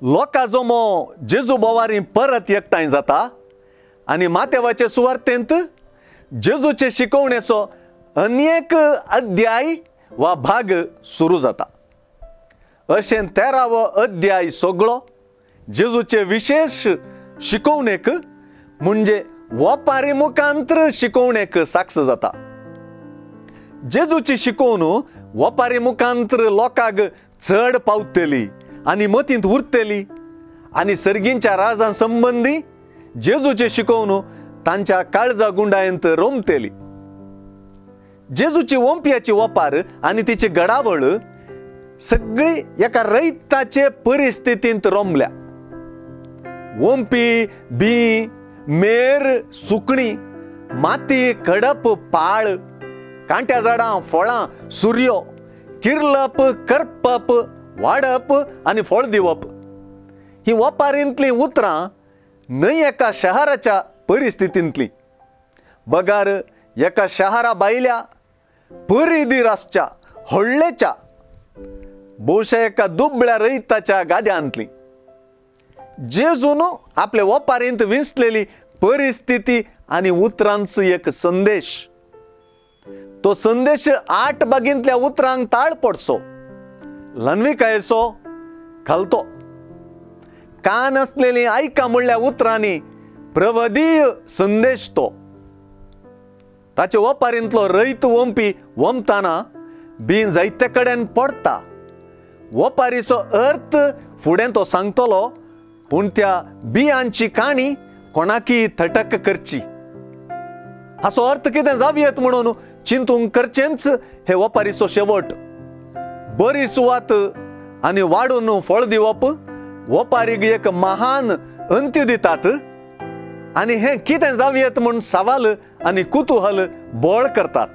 लोकां जमो जेजू बोवारी परत एकठांय जाता आनी मातेवाचे सुवार्तेंत जेजूचे शिकोवणेचो अनेक अध्याय वा भाग सुरू जाता। अशें 13वो अध्याय सगळो जेजूचे विशेष शिकोवणेक म्हणजे वपारी मुखांत्र शिकोवणेक साक्ष जाता। जेजूची शिकोवन वपारी मुखांत्र लोकांक चड पावतली आनी मतींत उरतली आनी सर्गींच्या राजां संबंदी जेजूचे शिकोवन तांच्या काळजा गुंडायंत रोमतली। जेजूची ओंपयाची वपार आनी तिची घडावळ सगळी एका रैताचे परिस्थितींत रोमल्या। ओंपी, बी, मेर, सुकणी, माती, कडप, पाळ, कांट्या झाडां, फळां, सुर्यो, किर्लप, करपप, वाडप आनी फळ दिवप ही वपारींतलीं उतरां न्हय एका शहराच्या परिस्थितींतली, बगार एका शहरा भायल्या परिधीर आसच्या व्हडलेच्या भोवशा एका दुबळ्या रयताच्या गाद्यांतली। जेजून आपले वपारींत विंचलेली परिस्थिती आनी उतरांचो एक संदेश, तो संदेश 8 बागींतल्या उतरांक ताळ पडचो, ल्हानविकायेचो घालतो। कान आसलेली आयका म्हणल्या उतरांनी प्रवदीय संदेश तो। ताचे वपारींतलो रयत वंपी वमताना बीन जायते कडेन पडटा। वपारीचो अर्थ फुडें तो सांगतलो, पूण त्या बियांची काणी कोणाकी थटक करची। हाचो अर्थ कितें जावयेत म्हणून चिंतूंक करचेंच हे वपारीचो शेवट। बरी सुवात आनी वाडून फळ दिवप वपारीक एक महान अंत्य दितात आनी हें कितें जावयेत म्हूण सवाल आनी कुतूहल बळ करतात।